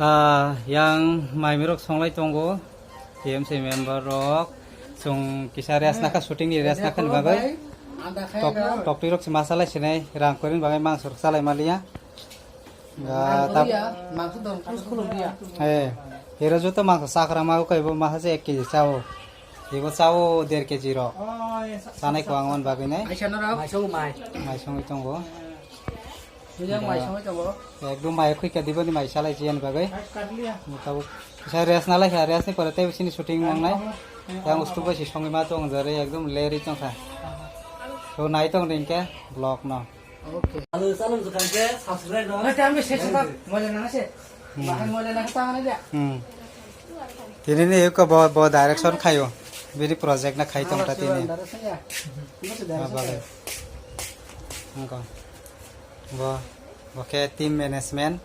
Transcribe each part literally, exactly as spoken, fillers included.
Ah, yang maimirok songlai tongo, T M C member rok. Chwng kisa rest nakha, shooting ni rest nakha ni bagwi. Tok, tok twi rok se masa lai sinai, rang korini bagwi mangso rok salai maliya. Ah, tap- Mangso don kus kulo dia. Eh, hero joto mangso sakra ma ko ibo masa se ek K G chao. Ibo chao der K G rok. Sanai ko ang wan bagwi nai. Aisa no rok. Mai songo mai. Mai songwi tongo. Yang mai songwi tongo. Ekdom mai khoi ka diboni mai salai jiyan bagwi. Mutabuk. Kisa rest nalai kha, rest ni pore tei sini shooting nangnai. Yang ustu bai si songwi ma tong jare ekdom leri tong kha. To nai tong ring ke vlog no. Okay. Alo, salam jukang ke, subscribe no. Oi, kami se suka, moja nang se. Hmm. Bahai moja nang tang na dia. Hmm. Tini ni ko bo, bo direction khayo. Bini project na khai tong ta tini. Direction ya. Mo se direction. Ba, ba. Angko. Bo, bo khe team management.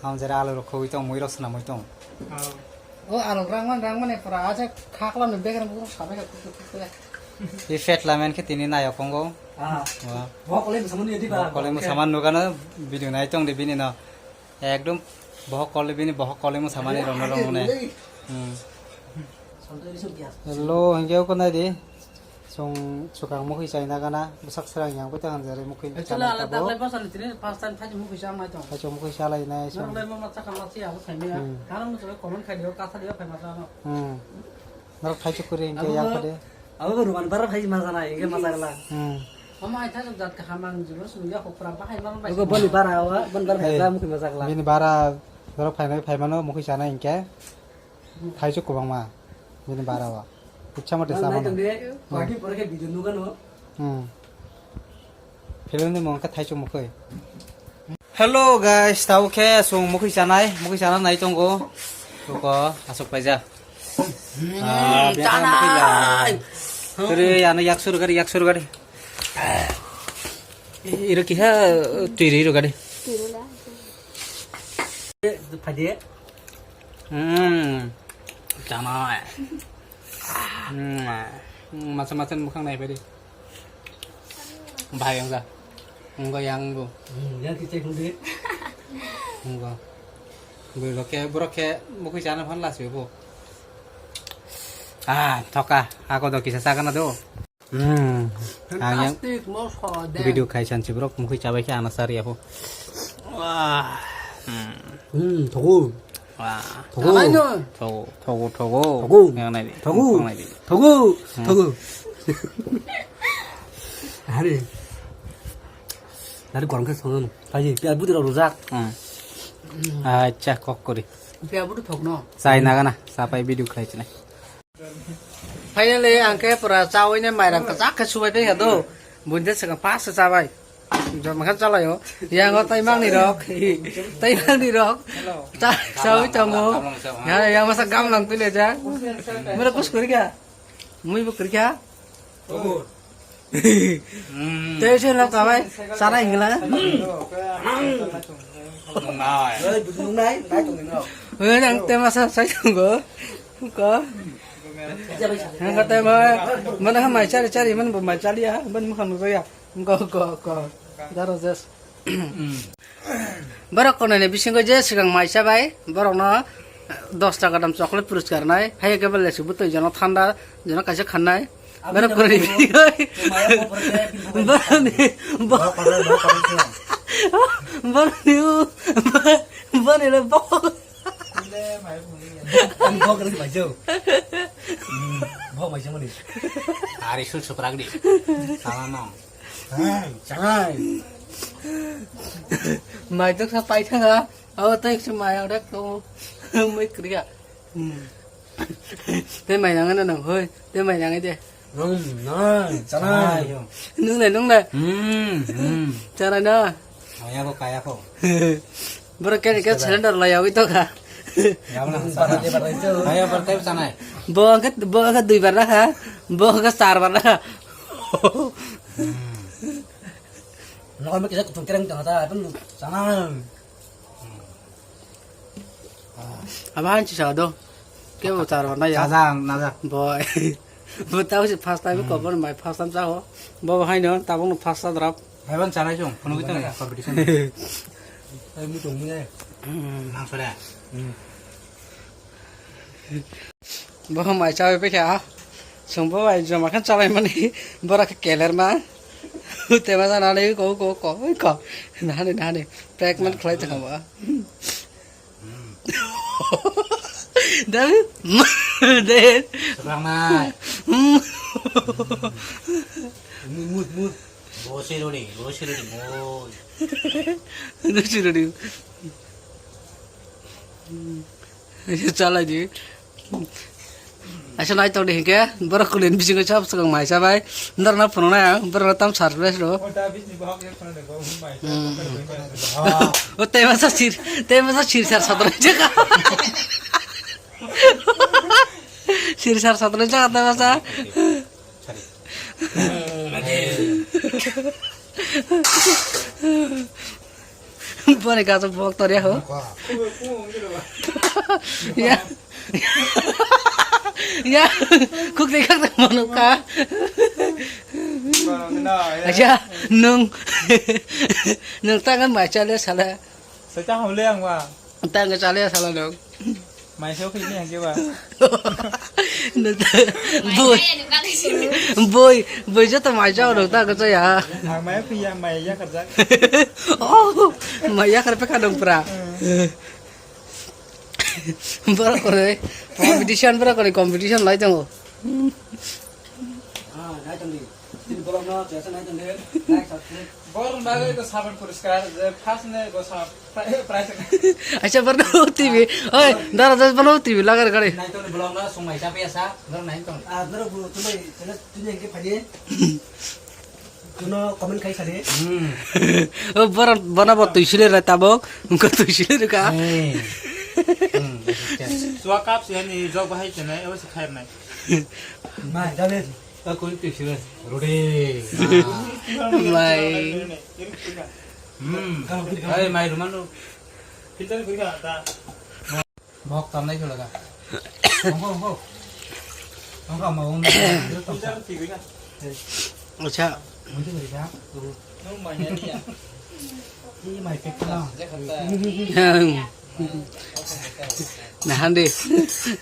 Ang jera alo rok khogwi tong, mui rok swnamwi tong. Oh. O alo rang man, rang man, pura aja khakla no bekrang bukrang sabai ka kutu kutu ya. I fet lamen khe tini nayok tongo. Ah. Wa. Bo kole musaman yedi ba. Bo kole musaman nugano video nai tong de bini no. Ekdom bohok kole bini bohok kole musamani rono rono ne. Hmm. Hello, hingke ko nai di. Song sukang mukhi chai na gana, bwsak srang yang bai ta hanjari mukhi chana ala tabo. Taklai bwsani tini first time thachi mukhi chang nai tong. Thachi mukhi chalai nai song. Norok lai mama chakha masi abo saimaya. Hmm. Hano muchung comment khai dio, kasa dio, phai masa no. Hmm. Norok thachi kuri hingke yang kade. Abo ko ruman bara phai masa nai, hingke masa gala. Hmm. Mama ai thachi jat kaham ang jibon sung ya ko pura bahai mama bai. Abo boni bara awa, bon bara phai mukhi masa gala. Bini bara norok phai nai phai mano mukhi chana hingke. Thaichuk kwbangma bini bara o. Ichha mate sa mano. Party pore khe video nugano. Hmm. Film ni mung khe thaichuk mukhui. Hello guys, tabo khe sung mukhui chanai, mukhui chana nai tongo. Tuko asuk paija. Ah, biya chanai. Mukhui la. Turi ano yak suru gari, yak suru gari. Iro kiha tui iro gari. Phadi. Hmm. Chanai. Hmm. Masa masa mukhang nai phadi. Bahai yang sa. Engko yang bu. Hmm, yang kicik hundi. Engko. Bui roke, borok khe mukhui chana phan lasi bu. Ah, thoka. Ako do kisa sakana do. Hmm. Ang yang video khai sanchi borok mukhui chabai khe ana sari apo. Wah. Hmm. Hmm, thogo. Wah. Thogo. Thogo, thogo, thogo. Thogo. Yang nai di. Thogo. Yang nai di. Thogo. Hmm. Thogo. Hari. Dari gorong khe songo. Kaji, pia budi rok rujak. Hmm. Acha, kok kori. Pia budi thokno. Chai nagana, sapai video khai chinai. Finally, ang khe pura chawi ne mairang kwchak khe subai tongya do. Buini de swkang pas khe chabai. Joma khe chalaio. Yang o tai mangni rok. Tai mangni rok. Cha, chawi tongo. Ya, yang masa gamlang twi le ja. Mura kus kori kha. Mui bo kori kha. Tei se lok chabai. Sana ingla. Nai. Oi, budu nai, nai tong ni no. Oi, nang te masa sai tongo. Ko. Nang kata ma, mana ha mai chari chari, man bo mai chari ya, man mukha nukjaya. Ko, ko, ko. Daro jes. Borok konani bisingo je swkang mai chabai, borokno dos taka dam chocolate puriskar nai, hai khe bele se bwtwi jono thanda, jono kaisa khan nai. Borok konani bisingo borokni, borokni, borokni, borokni, Ang bok rwgwi maijao. Hmm, bok maijao mani. Ari sul suprak di. Sama no. Hai, chai. Mai tok sa pai thanga. Aw, tek se mai orek to. Mai kriya. Hmm. Te mai nang na nang hoi. Te mai nang de. Nung nai, chanai. Nung nai, nung nai. Hmm, hmm. Chanai na. Kaya ko, kaya ko. Bro, kaya, kaya surrender la yawi to ka. Kaya, bar, bar, bar, chanai. Bo angkat, bo angkat dui bar na kha. Bo angkat char bar na kha. Nokol mo kisa kutung kereng tong ta, pun chanai. Aba hanchi sa do. Ke bo char na ya. Naja, naja. Boy. Bo tao si first time ko bon mai first time sa ho. Bo hai no tabung no first time rap. Hai ban chanai chung, phone kita competition. Ai mu chung ne. Hmm, mangso de. Hmm. Bo mai chawi pekha. Songbo bai joma khan chalai mani. Bora khe keler ma. Tema sa nani ko, ko, ko, ko. Nani, nani. Pek man khlai tong ba. Hmm. Dal. De. Sebelah mai. Hmm. Mut, mut, mut. Bo sironi, bo sironi, bo. Bo sironi. Chalai di. Aisa nai tong di hingke, borok kulen bisingo sab swkang mai chabai. Ndar na phunuknai ang, borok tam surprise ro. O da bisni bahok ya khana de, bo mai. Hmm. O tema sa sir, tema sa sir sar sadar jaga. Sir sar sadar jaga tema sa. Boni gajo bok tor ya ho. Ya. Ya. Kuk de kak de mano ka. Ya. Nung. Nung tangan mai chale sala. Seta hamle ang ba. Tangan chale sala nung. Mai se khini hangke ba. Boi, boi, boi joto mai jao rok ta kacha ya. Ang mai phi ya mai ya karjak. Oh, mai ya kar pekha dong pra. Bora kore competition, bora kore competition lai tongo. Ah, nai tong di. Tini bolong no, biasa nai tong di. Like, subscribe. Bor bagwi ko sabon poriskar, je first ne ko sab, pri-, price. Acha, borno T V. Oi, dara das borno T V lagar gari. Nai tong di bolong no, sung mai chapi asa, dara nai tong. Ah, dara bu, tumai, channel, tuni engke phadi. Tuno comment khai sari. Hmm. O, bor, bona bo tuisile ra tabok, ko tuisile ra ka. Eh. Hmm, okay. Sua cup sini jog bahai chene, o si khai nai. Ma, dale. Akun tuisile. Rode. Mai. Hmm. Ai, mai rumano. Filter kuri ka ta. Bok tam nai kala ka. Hongko, hongko. Hongko ma hong. Filter kuri ka. Acha. Mujhe kuri ka. Nung mai ya. Ini mai pek na. Nahan de.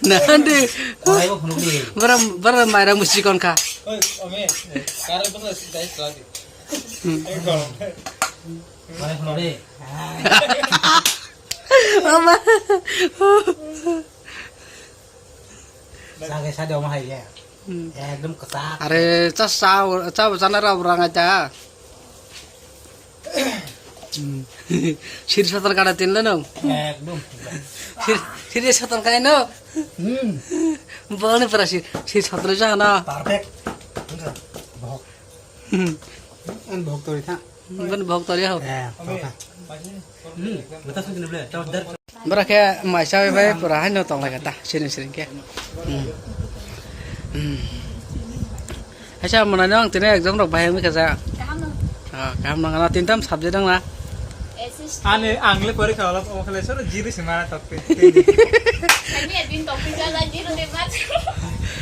Nahan de. Orai bo phunuk di. Bara, bara mairang musikon kha. Oi, ome. Kare basa dai sadi. Orai phunuk di. Ama. Sage sade omo hai ya. Hmm. Ekdom kwchak. Are, cha, cha, cha, cha na ra rang aja. Hmm. Sir satan kada tin lo no. Ekdom. Sir, sir satan kai no. Hmm. Bol ni para sir, sir satan ja na. Perfect. Bohok. Hmm. An bohok tori tha. Bini bok tori ho. Eh, tongkha. Hmm, bata sung kene ble, tawar dar. Bora khe mai chawi bai pura haino tong lai kata, siring siring khe. Hmm. Hmm. Acha, mwnai no ang tini exam rok bai wngwi kha ja. Kaham no. Ah, kaham nang na, tin tam subject dong na. S S T. Ani ang le porikha wala, o khle soro zero se mara tok pe. Ani adin topic jala zero de mat.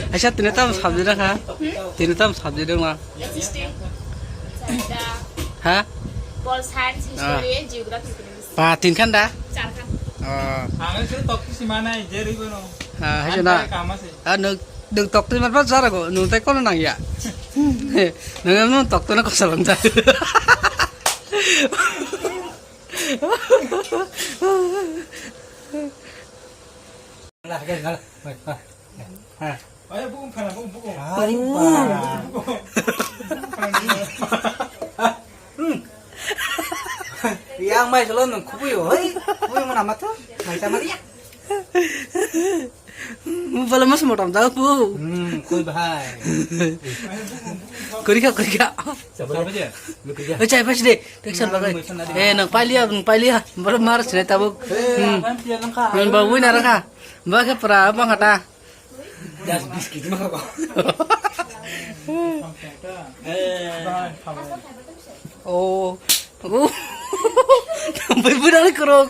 Acha, tini tam subject dong ha. Hmm? Tini tam subject dong na. S S T. Charta. Ha? Pol science, ah, history, geography, economics. Ba, tin khan da? Char khan. Oh. Ang se tok si mana je ri bono. Ah, hai na. Ang kama se. Ah, nuk, nuk tok tu mat jar go, nuk tai kono nang ya. Nuk em nuk tok tu na ko salam ta. Lah, ke, lah. Hai, hai. Ha. Ayo, bukum phana, bukum, bukum. Hai, ba. Hmm. Yang mai solo nung khubui, hoi. Khubui mana mata? Mai sama dia. Bala mas motam jauh, bu. Hmm, khui bhai. Kuri kha, kuri kha. Siapa dia? Lu kerja. Eh, chai pas de. Teksan bagai. Eh, nang palia, nang palia. Baru mar sini tabuk. Eh, hmm. Apa dia nang kha? Nang bawa ini arah kha. Bawa ke pera apa kata? Das biskit mah kok. Eh. Oh. Oh. Thampai budal kurung.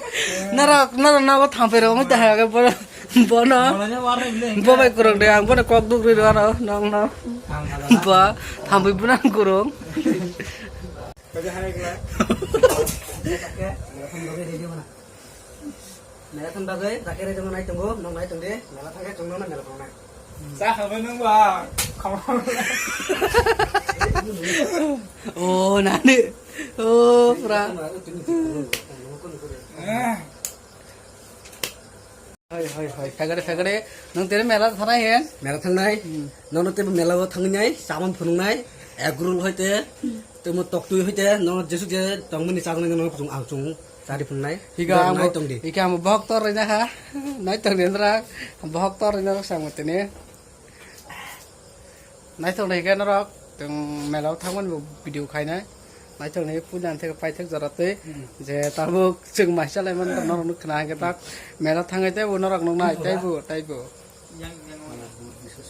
Narak, narak, narak thampai rong dah ke bono. Bono. Bobai kurung de, ang bono kok duk ri dono, nong, nong. Ba, thampai budal kurung. Kerja hari kelar. Oke, telepon bagai dia mana? Mela thang bagwi, rakhe rai tongo, nai tongo, nong nai tong de, mela thang khe chwng nongno mela thang nai. Cha khabai nang ba. O nani. O pura. Hoi hoi hoi. Fegare fegare. Nong tere mela thanai hen. Mela thang nai. Hmm. Nongno tebo mela o thang nai, saman phunung nai. Egg roll hoite, temo toktui hoite, nongno jesuk je tongmani chagnai nongno chwng ang chwng. Sari phungnai. Higa amo, nai tong di. Higa amo bohok tor rina ha. Nai tong di nra. Bohok tor rina rok samo tene. Nai tong di higa norok. Tong mela o thangmani bo video khainai. Nai tong di puja thek pai thek jora tei. Hmm. Je tabuk chwng mai chalai man norok nuk khna hingke tak. Mela thangai tei bo norok nuk nai tei bo, tei bo.